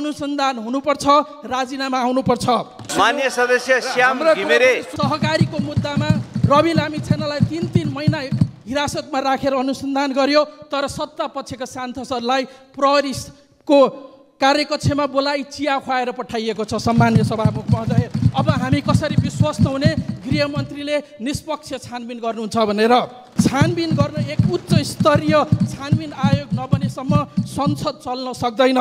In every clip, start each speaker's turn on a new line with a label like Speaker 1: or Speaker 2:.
Speaker 1: अनुसन्धान हुनुपर्छ, राजीनामा आउनुपर्छ।
Speaker 2: माननीय सदस्य श्याम घिमिरे
Speaker 1: सहकारीको मुद्दामा रवि लामिछानेलाई 3 महिना हिरासतमा राखेर अनुसन्धान गर्यो, तर सत्ता पक्षका सांसदलाई प्रहरीको कार्यकक्षमा बोलाई चिया खुवाएर पठाइएको छ। सम्माननीय सभामुख महोदय, अब हामी कसरी विश्वस्त हुने गृहमन्त्रीले निष्पक्ष छानबिन गर्नुहुन्छ भनेर? छानबिन गर्न एक उच्च स्तरीय छानबिन आयोग नबनेसम्म संसद चल्न सक्दैन।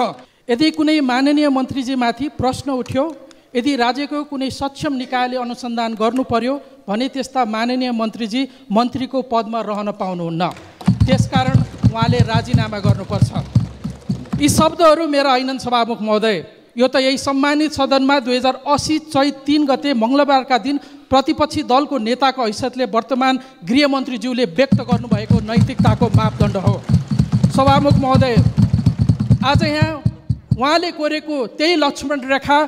Speaker 1: यदि कुनै माननीय मन्त्रीजीमाथि प्रश्न उठ्यो, यदि राज्यको कुनै सक्षम निकायले अनुसन्धान गर्नु पर्यो भने त्यस्ता माननीय मन्त्रीजी मन्त्रीको पदमा रहन पाउनुहुन्न। त्यसकारण उहाँले राजीनामा गर्नुपर्छ। यी शब्दहरू मेरा होइनन् सभामुख महोदय, यो त यही सम्मानित सदनमा 2080 चैत 3 गते मङ्गलबारका दिन प्रतिपक्षी दलको नेताको हैसियतले वर्तमान गृहमन्त्रीज्यूले व्यक्त गर्नुभएको नैतिकताको मापदण्ड हो। सभामुख महोदय, आज यहाँ उहाँले कोरेको त्यही लक्ष्मण रेखा,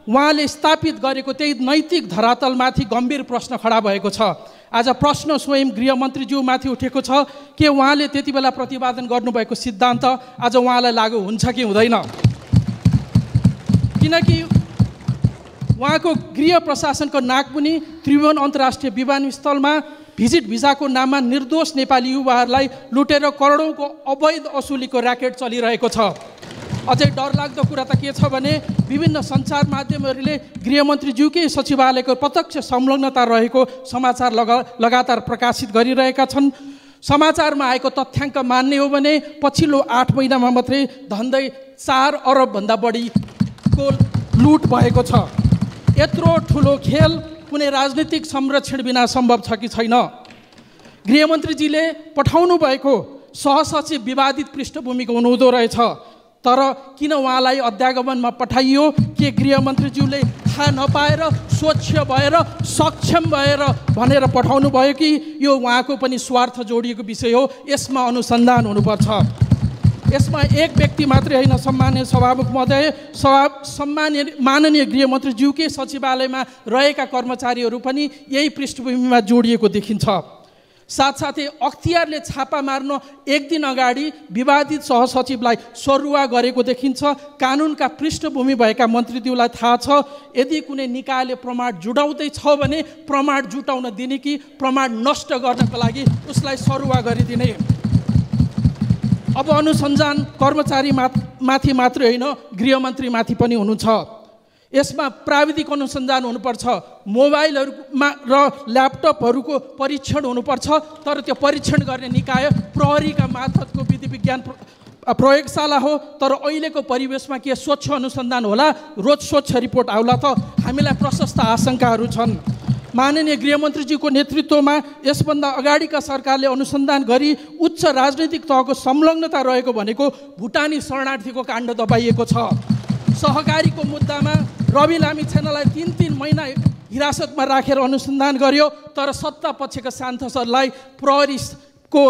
Speaker 1: उहाँले स्थापित गरेको त्यही नैतिक धरातलमाथि गम्भीर प्रश्न खडा भएको छ। आज प्रश्न स्वयं गृहमन्त्रीज्यूमाथि उठेको छ कि उहाँले त्यति बेला प्रतिपादन गर्नुभएको सिद्धान्त आज उहाँलाई लागू हुन्छ कि हुँदैन? किनकि उहाँको गृह प्रशासनको नाकमुनि त्रिभुवन अन्तर्राष्ट्रिय विमानस्थलमा भिजिट भिजाको नाममा निर्दोष नेपाली युवाहरूलाई लुटेर करोडौँको अवैध असुलीको र्याकेट चलिरहेको छ। अझै डरलाग्दो कुरा त के छ भने विभिन्न सञ्चार माध्यमहरूले गृहमन्त्रीज्यूकै सचिवालयको प्रत्यक्ष संलग्नता रहेको समाचार लगातार प्रकाशित गरिरहेका छन्। समाचारमा आएको तथ्याङ्क मान्ने हो भने पछिल्लो 8 महिनामा मात्रै धन्दै 4 अरबभन्दा बढीको लुट भएको छ। यत्रो ठुलो खेल कुनै राजनीतिक संरक्षण बिना सम्भव छ कि छैन? गृहमन्त्रीजीले पठाउनु भएको सहसचिव विवादित पृष्ठभूमिको हुनुहुँदो रहेछ, तर किन उहाँलाई अध्यागमनमा पठाइयो? के गृहमन्त्रीज्यूले थाहा नपाएर स्वच्छ भएर सक्षम भएर भनेर पठाउनु भयो कि यो उहाँको पनि स्वार्थ जोडिएको विषय हो? यसमा अनुसन्धान हुनुपर्छ। यसमा एक व्यक्ति मात्रै होइन सम्माननीय सभामुख महोदय, माननीय गृहमन्त्रीज्यूकै सचिवालयमा रहेका कर्मचारीहरू पनि यही पृष्ठभूमिमा जोडिएको देखिन्छ। साथसाथै अख्तियारले छापा मार्न एक दिन अगाडि विवादित सहसचिवलाई सरुवा गरेको देखिन्छ। कानुनका पृष्ठभूमि भएका मन्त्रीज्यूलाई थाहा छ यदि कुनै निकायले प्रमाण जुटाउँदैछ भने प्रमाण जुटाउन दिने कि प्रमाण नष्ट गर्नको लागि उसलाई सरुवा गरिदिने। अब अनुसन्धान कर्मचारी माथि मात्रै होइन गृहमन्त्रीमाथि पनि हुनुहुन्छ। यसमा प्राविधिक अनुसन्धान हुनुपर्छ, मोबाइलहरूमा र ल्यापटपहरूको परीक्षण हुनुपर्छ, तर त्यो परीक्षण गर्ने निकाय प्रहरीका मार्फतको विधि विज्ञान प्रयोगशाला हो। तर अहिलेको परिवेशमा के स्वच्छ अनुसन्धान होला, रोज स्वच्छ रिपोर्ट आउला त? हामीलाई प्रशस्त आशंकाहरू छन्। माननीय गृहमन्त्रीजीको नेतृत्वमा यसभन्दा अगाडिका सरकारले अनुसन्धान गरी उच्च राजनैतिक तहको संलग्नता रहेको भनेको भुटानी शरणार्थीको काण्ड दबाइएको छ। सहकारीको मुद्दामा रवि लामिछानेलाई 3 महिना हिरासतमा राखेर अनुसन्धान गर्यो, तर सत्ता पक्षका सांसदलाई प्रहरीको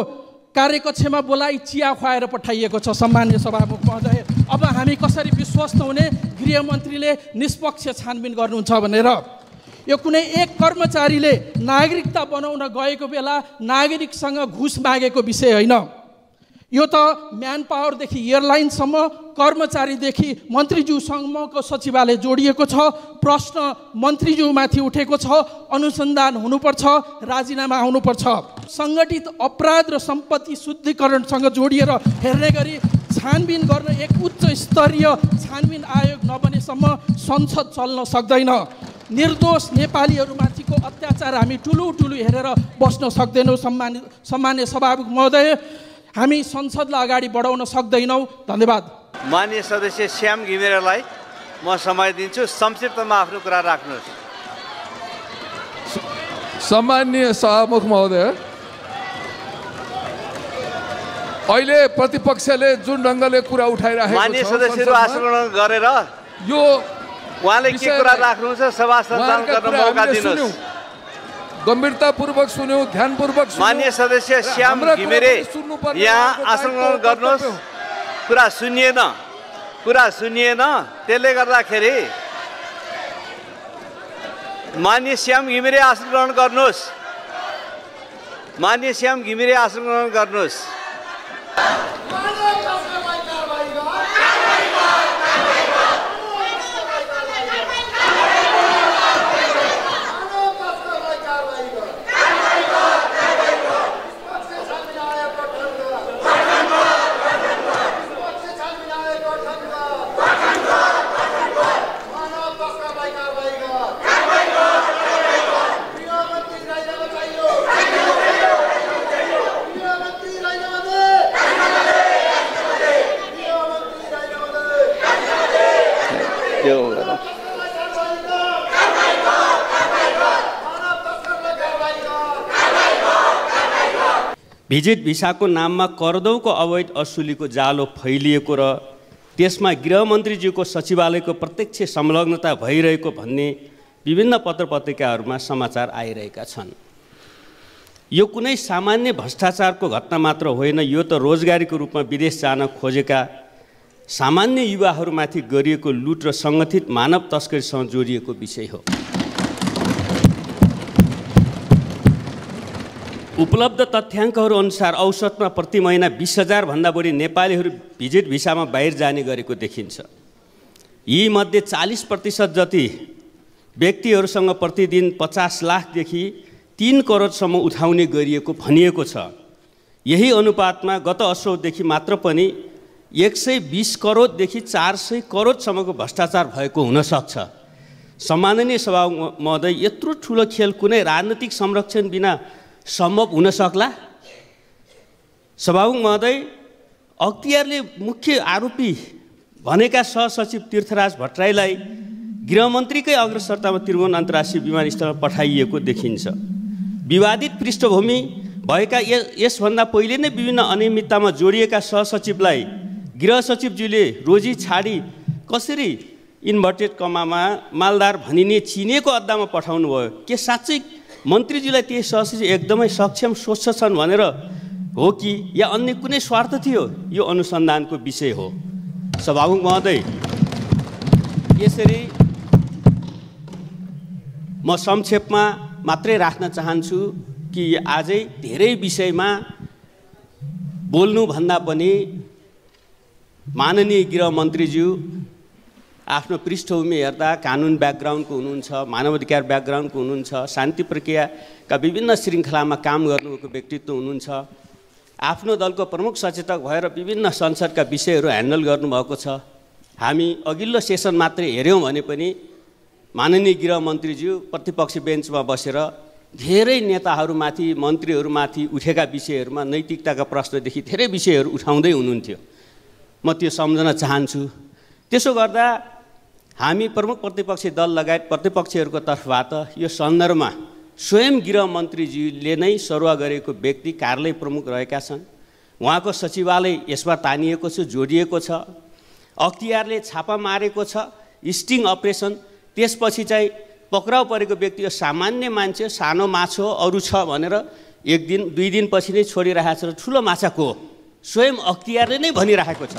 Speaker 1: कार्यकक्षमा बोलाई चिया खुवाएर पठाइएको छ। सम्माननीय सभामुख महोदय, अब हामी कसरी विश्वस्त हुने गृहमन्त्रीले निष्पक्ष छानबिन गर्नुहुन्छ भनेर? यो कुनै एक कर्मचारीले नागरिकता बनाउन गएको बेला नागरिकसँग घुस मागेको विषय होइन। यो त म्यान पावरदेखि एयरलाइनसम्म, कर्मचारीदेखि मन्त्रीज्यूसम्मको सचिवालय जोडिएको छ। प्रश्न मन्त्रीज्यूमाथि उठेको छ, अनुसन्धान हुनुपर्छ, राजीनामा आउनुपर्छ। सङ्गठित अपराध र सम्पत्ति शुद्धिकरणसँग जोडिएर हेर्ने गरी छानबिन गर्न एक उच्च स्तरीय छानबिन आयोग नबनेसम्म संसद चल्न सक्दैन। निर्दोष नेपालीहरूमाथिको अत्याचार हामी ठुलो हेरेर बस्न सक्दैनौँ। सम्मान्य सभामुख महोदय, हामी संसदलाई अगाडि बढाउन सक्दैनौँ। धन्यवाद।
Speaker 2: माननीय सदस्य श्याम घिमिरेलाई म समय दिन्छु, संक्षिप्तमा आफ्नो कुरा राख्नुहोस्।
Speaker 3: सम्माननीय सभामुख महोदय, अहिले प्रतिपक्षले जुन ढङ्गले कुरा उठाइरहेको छ,
Speaker 2: माननीय सदस्यहरू आसन ग्रहण गरेर
Speaker 3: यो
Speaker 2: उहाँले के कुरा राख्नुहुन्छ सभा सञ्चालन गर्न मौका दिनुहोस्।
Speaker 3: गम्भीरतापूर्वक सुन्यौँ, ध्यानपूर्वक सुन्यौँ।
Speaker 2: माननीय सदस्य श्याम घिमिरे यहाँ आसन ग्रहण गर्नुहोस्। कुरा सुनिएन, त्यसले गर्दाखेरि माननीय श्याम घिमिरे आसन ग्रहण गर्नुहोस्। माननीय श्याम घिमिरे आसन ग्रहण गर्नुहोस्।
Speaker 4: भिजिट भिसाको नाममा करदौको अवैध असुलीको जालो फैलिएको र त्यसमा गृहमन्त्रीज्यूको सचिवालयको प्रत्यक्ष संलग्नता भइरहेको भन्ने विभिन्न पत्रपत्रिकाहरूमा समाचार आइरहेका छन्। यो कुनै सामान्य भ्रष्टाचारको घटना मात्र होइन, यो त रोजगारीको रूपमा विदेश जान खोजेका सामान्य युवाहरूमाथि गरिएको लुट र सङ्गठित मानव तस्करीसँग जोडिएको विषय हो। उपलब्ध तथ्याङ्कहरू अनुसार औसतमा प्रति महिना 20,000 भन्दा बढी नेपालीहरू भिजिट भिसामा बाहिर जाने गरेको देखिन्छ। यीमध्ये 40% जति व्यक्तिहरूसँग प्रतिदिन 50 लाखदेखि 3 करोडसम्म उठाउने गरिएको भनिएको छ। यही अनुपातमा गत असौदेखि मात्र पनि 120 करोडदेखि 400 करोडसम्मको भ्रष्टाचार भएको हुनसक्छ। सम्माननीय सभामुख महोदय, यत्रो ठुलो खेल कुनै राजनीतिक संरक्षण बिना सम्भव हुन सक्ला? सभामुख महोदय, अख्तियारले मुख्य आरोपी भनेका सहसचिव तीर्थराज भट्टराईलाई गृहमन्त्रीकै अग्रसरतामा त्रिभुवन अन्तर्राष्ट्रिय विमानस्थलमा पठाइएको देखिन्छ। विवादित पृष्ठभूमि भएका यसभन्दा पहिले नै विभिन्न अनियमिततामा जोडिएका सहसचिवलाई गृह सचिवज्यूले रोजी छाडी कसरी इन्भर्टेड कमामा मालदार भनिने चिनेको अड्डामा पठाउनु भयो? के साँच्चै मन्त्रीज्यूलाई ती सहसचिव एकदमै सक्षम स्वच्छ छन् भनेर हो कि या अन्य कुनै स्वार्थ थियो? यो अनुसन्धानको विषय हो। सभामुख महोदय, यसरी म संक्षेपमा मात्रै राख्न चाहन्छु कि आजै धेरै विषयमा बोल्नुभन्दा पनि माननीय गृहमन्त्रीज्यू आफ्नो पृष्ठभूमि हेर्दा कानुन ब्याकग्राउन्डको हुनुहुन्छ, मानवाधिकार ब्याकग्राउन्डको हुनुहुन्छ, शान्ति प्रक्रियाका विभिन्न श्रृङ्खलामा काम गर्नुभएको व्यक्तित्व हुनुहुन्छ। आफ्नो दलको प्रमुख सचेतक भएर विभिन्न संसदका विषयहरू ह्यान्डल गर्नुभएको छ। हामी अघिल्लो सेसन मात्रै हेऱ्यौँ भने पनि माननीय गृहमन्त्रीज्यू प्रतिपक्ष बेन्चमा बसेर धेरै नेताहरूमाथि, मन्त्रीहरूमाथि उठेका विषयहरूमा नैतिकताका प्रश्नदेखि धेरै विषयहरू उठाउँदै हुनुहुन्थ्यो। म त्यो सम्झन चाहन्छु। त्यसो गर्दा हामी प्रमुख प्रतिपक्षी दल लगायत प्रतिपक्षीहरूको तर्फबाट यो सन्दर्भमा स्वयं गृहमन्त्रीज्यूले नै सरुवा गरेको व्यक्ति कार्यालय प्रमुख रहेका छन्। उहाँको सचिवालय यसमा तानिएको छ, जोडिएको छ। अख्तियारले छापा मारेको छ, स्टिङ अपरेसन। त्यसपछि चाहिँ पक्राउ परेको व्यक्ति यो सामान्य मान्छे, सानो माछो अरू छ भनेर 1 दिन 2 दिनपछि नै छोडिरहेको छ र ठुलो माछा को? स्वयं अख्तियारले नै भनिरहेको छ।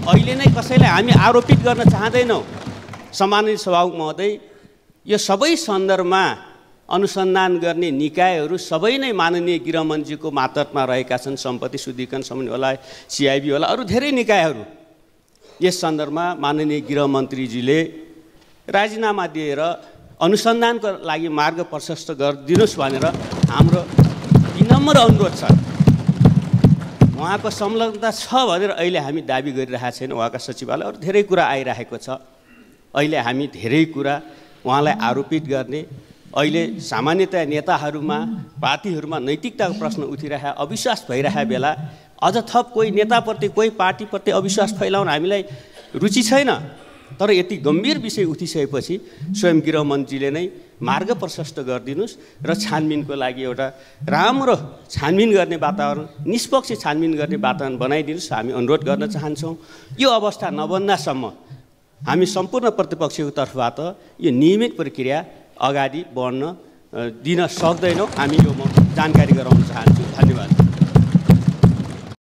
Speaker 4: अहिले नै कसैलाई हामी आरोपित गर्न चाहँदैनौँ। सम्मानित सभामुख महोदय, यो सबै सन्दर्भमा अनुसन्धान गर्ने निकायहरू सबै नै माननीय गृहमन्त्रीको मातहतमा रहेका छन्। सम्पत्ति शुद्धिकरण समन्वय होला, CIB होला, अरू धेरै निकायहरू। यस सन्दर्भमा माननीय गृहमन्त्रीजीले राजीनामा दिएर अनुसन्धानको लागि मार्ग प्रशस्त गरिदिनुहोस् भनेर हाम्रो विनम्र अनुरोध छ। उहाँको संलग्नता छ भनेर अहिले हामी दाबी गरिरहेका छैनौँ। उहाँका सचिवालय अरू धेरै कुरा आइरहेको छ। अहिले हामी धेरै कुरा उहाँलाई आरोपित गर्ने, अहिले सामान्यतया नेताहरूमा, पार्टीहरूमा नैतिकताको प्रश्न उठिरहेको, अविश्वास भइरहेको बेला अझ थप कोही नेताप्रति, कोही पार्टीप्रति अविश्वास फैलाउन हामीलाई रुचि छैन। तर यति गम्भीर विषय उठिसकेपछि स्वयं गृहमन्त्रीले नै मार्ग प्रशस्त गरिदिनुहोस् र छानबिनको लागि एउटा राम्रो छानबिन गर्ने वातावरण, निष्पक्ष छानबिन गर्ने वातावरण बनाइदिनुहोस् हामी अनुरोध गर्न चाहन्छौँ। यो अवस्था नबन्दासम्म हामी सम्पूर्ण प्रतिपक्षको तर्फबाट यो नियमित प्रक्रिया अगाडि बढ्न दिन सक्दैनौँ। हामी यो म जानकारी गराउन चाहन्छु। धन्यवाद।